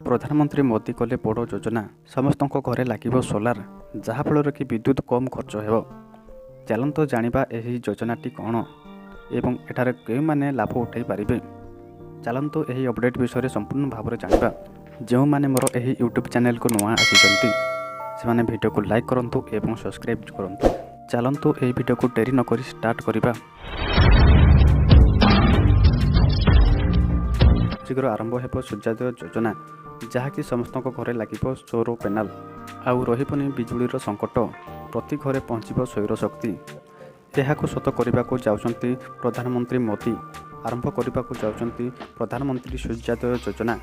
ପ୍ରଧାନମନ୍ତ୍ରୀ ମୋଦି କଲେ ବଡ଼ ଯୋଜନା। ସମସ୍ତଙ୍କ ଘରେ ଲାଗିବ ସୋଲାର, ଯାହାଫଳରେ କି ବିଦ୍ୟୁତ କମ୍ ଖର୍ଚ୍ଚ ହେବ। ଚାଲନ୍ତୁ ଜାଣିବା ଏହି ଯୋଜନାଟି କ'ଣ ଏବଂ ଏଠାରେ କେଉଁମାନେ ଲାଭ ଉଠାଇ ପାରିବେ। ଚାଲନ୍ତୁ ଏହି ଅପଡ଼େଟ୍ ବିଷୟରେ ସମ୍ପୂର୍ଣ୍ଣ ଭାବରେ ଜାଣିବା। ଯେଉଁମାନେ ମୋର ଏହି ୟୁଟ୍ୟୁବ୍ ଚ୍ୟାନେଲକୁ ନୂଆ ଆସିଛନ୍ତି, ସେମାନେ ଭିଡ଼ିଓକୁ ଲାଇକ୍ କରନ୍ତୁ ଏବଂ ସବସ୍କ୍ରାଇବ୍ କରନ୍ତୁ। ଚାଲନ୍ତୁ ଏହି ଭିଡ଼ିଓକୁ ଡେରି ନକରି ଷ୍ଟାର୍ଟ କରିବା। ଶୀଘ୍ର ଆରମ୍ଭ ହେବ ସୂର୍ଯ୍ୟୋଦୟ ଯୋଜନା, ଯାହାକି ସମସ୍ତଙ୍କ ଘରେ ଲାଗିବ ସୌର ପ୍ୟାନେଲ। ଆଉ ରହିବନି ବିଜୁଳିର ସଙ୍କଟ, ପ୍ରତି ଘରେ ପହଞ୍ଚିବ ସୌର ଶକ୍ତି। ଏହାକୁ ସତ କରିବାକୁ ଯାଉଛନ୍ତି ପ୍ରଧାନମନ୍ତ୍ରୀ ମୋଦି। ଆରମ୍ଭ କରିବାକୁ ଯାଉଛନ୍ତି ପ୍ରଧାନମନ୍ତ୍ରୀ ସୂର୍ଯ୍ୟୋଦୟ ଯୋଜନା।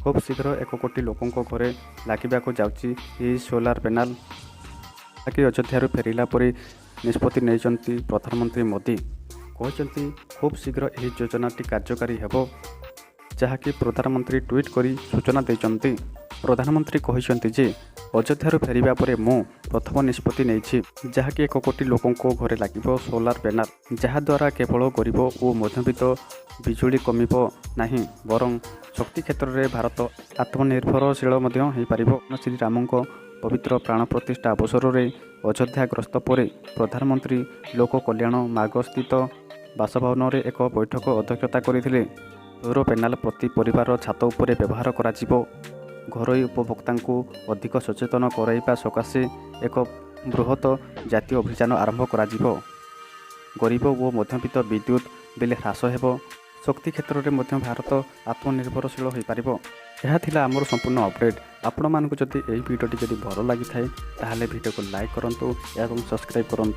ଖୁବ୍ ଶୀଘ୍ର 1 କୋଟି ଲୋକଙ୍କ ଘରେ ଲାଗିବାକୁ ଯାଉଛି ଏହି ସୋଲାର ପ୍ୟାନେଲ, ଯାହାକି ଅଯୋଧ୍ୟାରୁ ଫେରିଲା ପରେ ନିଷ୍ପତ୍ତି ନେଇଛନ୍ତି ପ୍ରଧାନମନ୍ତ୍ରୀ ମୋଦି। କହିଛନ୍ତି, ଖୁବ୍ ଶୀଘ୍ର ଏହି ଯୋଜନାଟି କାର୍ଯ୍ୟକାରୀ ହେବ, ଯାହାକି ପ୍ରଧାନମନ୍ତ୍ରୀ ଟ୍ୱିଟ୍ କରି ସୂଚନା ଦେଇଛନ୍ତି। ପ୍ରଧାନମନ୍ତ୍ରୀ କହିଛନ୍ତି ଯେ ଅଯୋଧ୍ୟାରୁ ଫେରିବା ପରେ ମୁଁ ପ୍ରଥମ ନିଷ୍ପତ୍ତି ନେଇଛି, ଯାହାକି 1 କୋଟି ଲୋକଙ୍କ ଘରେ ଲାଗିବ ସୋଲାର ପ୍ୟାନେଲ, ଯାହାଦ୍ୱାରା କେବଳ ଗରିବ ଓ ମଧ୍ୟବିତ୍ତ ବିଜୁଳି କମିବ ନାହିଁ, ବରଂ ଶକ୍ତି କ୍ଷେତ୍ରରେ ଭାରତ ଆତ୍ମନିର୍ଭରଶୀଳ ମଧ୍ୟ ହୋଇପାରିବ। ଶ୍ରୀରାମଙ୍କ ପବିତ୍ର ପ୍ରାଣ ପ୍ରତିଷ୍ଠା ଅବସରରେ ଅଯୋଧ୍ୟା ଗସ୍ତ ପରେ ପ୍ରଧାନମନ୍ତ୍ରୀ ଲୋକ କଲ୍ୟାଣ ମାର୍ଗସ୍ଥିତ ବାସଭବନରେ ଏକ ବୈଠକ ଅଧ୍ୟକ୍ଷତା କରିଥିଲେ। ସୌର ପ୍ୟାନେଲ ପ୍ରତି ପରିବାରର ଛାତ ଉପରେ ବ୍ୟବହାର କରାଯିବ। ଘରୋଇ ଉପଭୋକ୍ତାଙ୍କୁ ଅଧିକ ସଚେତନ କରାଇବା ସକାଶେ ଏକ ବୃହତ ଜାତୀୟ ଅଭିଯାନ ଆରମ୍ଭ କରାଯିବ। ଗରିବ ଓ ମଧ୍ୟବିତ୍ତ ବିଦ୍ୟୁତ ବିଲ୍ ହ୍ରାସ ହେବ। ଶକ୍ତି କ୍ଷେତ୍ରରେ ମଧ୍ୟ ଭାରତ ଆତ୍ମନିର୍ଭରଶୀଳ ହୋଇପାରିବ। ଏହା ଥିଲା ଆମର ସମ୍ପୂର୍ଣ୍ଣ ଅପଡ଼େଟ୍। ଆପଣମାନଙ୍କୁ ଯଦି ଏହି ଭିଡ଼ିଓଟି ଯଦି ଭଲ ଲାଗିଥାଏ, ତାହେଲେ ଭିଡ଼ିଓକୁ ଲାଇକ୍ କରନ୍ତୁ ଏବଂ ସବସ୍କ୍ରାଇବ୍ କରନ୍ତୁ।